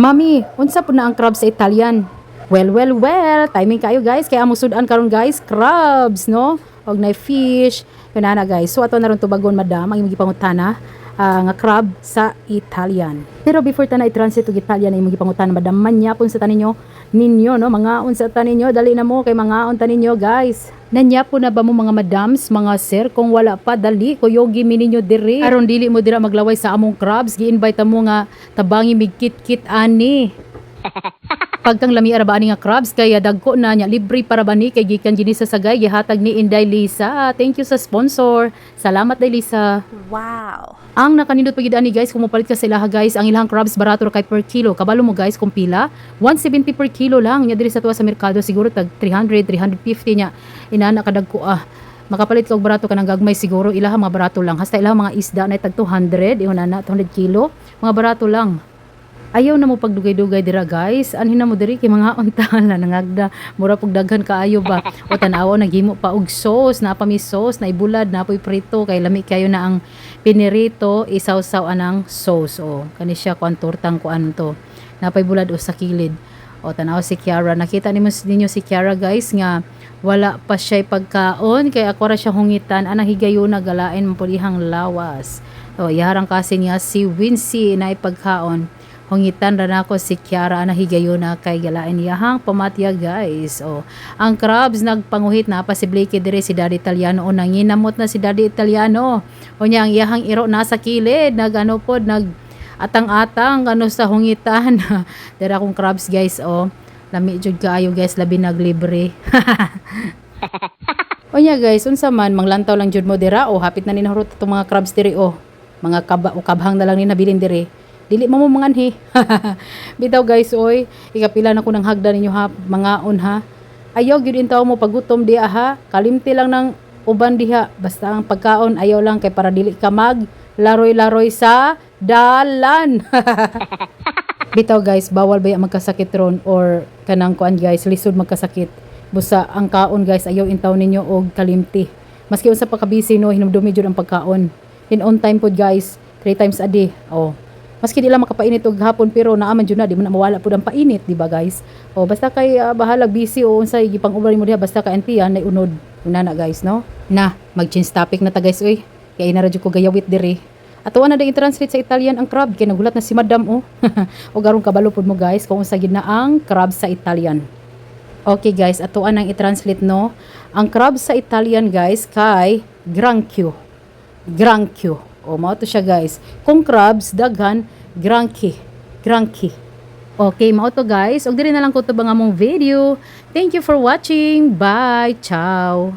Mami, unsa po na ang crab sa Italian? Well, well, well, timing kayo, guys, kaya among sudan karon, guys, crabs, no? Og na fish. Yun na, guys. So ato na ron tubagon, madam, ang imong gipangutana nga crab sa Italian. Pero before ta na i-translate og Italian ang imong gipangutana, madam, manyapon sa taninyo ninyo, no? Mga unsa ta ninyo, dali na mo kay mga unta ninyo, guys. Nanyapon na ba mo, mga madams, mga sir? Kung wala pa, dali, kuyogi mi ninyo diri. Aron dili mo dira maglaway sa among crabs, gi-invite mo nga tabangi mig kit-kit ani. Pagkang lami ara ba ani nga crabs, kaya dagko na niya, libre para ba ni kay gikan dinhi sa Sagay, gihatag ni Inday Lisa. Thank you sa sponsor. Salamat, Day Lisa. Wow. Ang nakanindot pa gid ani, guys, kung mopalit ka sa ilaha, guys, ang ilang crabs barato ra kay per kilo. Kabalo mo, guys, kung pila? 170 per kilo lang. Nya diri sa tuwa sa merkado siguro tag 300, 350 nya. Inana kadagko ah. Makapalit ka og barato kanang gagmay siguro, ilaha mga barato lang. Hasta ilaha mga isda na tag 200, ingon ana 200 kilo, mga barato lang. Ayaw na mo pagdugay-dugay dira, guys. Anhin na mo diri kay mga unta na nangagda. Mura pug daghan kaayo ba. O tan-awa, naghimo pa og sauce, naa pa mi sauce, na ibulad, na poy prito kay lami kayo na ang pinirito, isawsaw anang sauce. O kani siya kuan tortang kuan to. Napay bulad o sa kilid. O tanaw si Kiara, nakita nimo ninyo si Kiara, guys, nga wala pa siya pagkaon kay ako ra siya hungitan anang higayuna, galain man pud ihang lawas. O iharang kasi niya si Wincy na ipagkaon. Hungitan ra nako si Kiara ana higayuna kay galain iyahang pamatya, guys. O ang crabs nagpanguhit na pa si Blakey dire, si Daddy Italiano, o nanginamot na si Daddy Italiano. O niya ang iyahang iro nasa kilid, nag ano pod, nag atang-atang ano sa hungitan. Dira akong crabs, guys, o. Lami jud kaayo, guys, labi naglibre. Unya, guys, unsa man, manglantaw lang jud mo dira o hapit na ni nahurot itong mga crabs diri o. Mga kaba o kabhang na lang ni nabilin diri. Dili mo mo manganhi. Bitaw, guys, oy, ikapila na ko ng hagdan ninyo ha, mangaon ha. Ayaw gyud intaw mo pagutom diha ha. Kalimti lang ng uban diha. Basta ang pagkaon ayaw lang kay para dili ka mag laroy-laroy sa dalan. Bitaw, guys, bawal ba ya magkasakit ron or kanang kuan, guys, lisod magkasakit. Busa ang kaon, guys, ayaw intaw ninyo og kalimti. Maski unsa pa ka busy, no, hinumdumi jud ang pagkaon. In on time pod, guys, three times a day. Oh. Maski di lang makapainit og hapon pero naa man jud na, di man na mawala pud ang painit, di ba, guys? Oh, basta kay bahalag busy o unsay gipang-uban mo diha, basta ka antiyan nay unod. Una na, guys, no? Na, mag-change topic na ta, guys, uy. Kay na ra jud ko gayawit diri. Ato na ding i-translate sa Italian ang crab kay nagulat na si madam oh. O garong kabalo pud mo, guys, kung unsa gid na ang crab sa Italian. Okay, guys, ato nang i-translate, no. Ang crab sa Italian, guys, kay granchio. Granchio. O mao to siya, guys. Kung crabs daghan, granchi. Granchi. Okay, mao to, guys. Og diri na lang ko tubang among video. Thank you for watching. Bye. Ciao.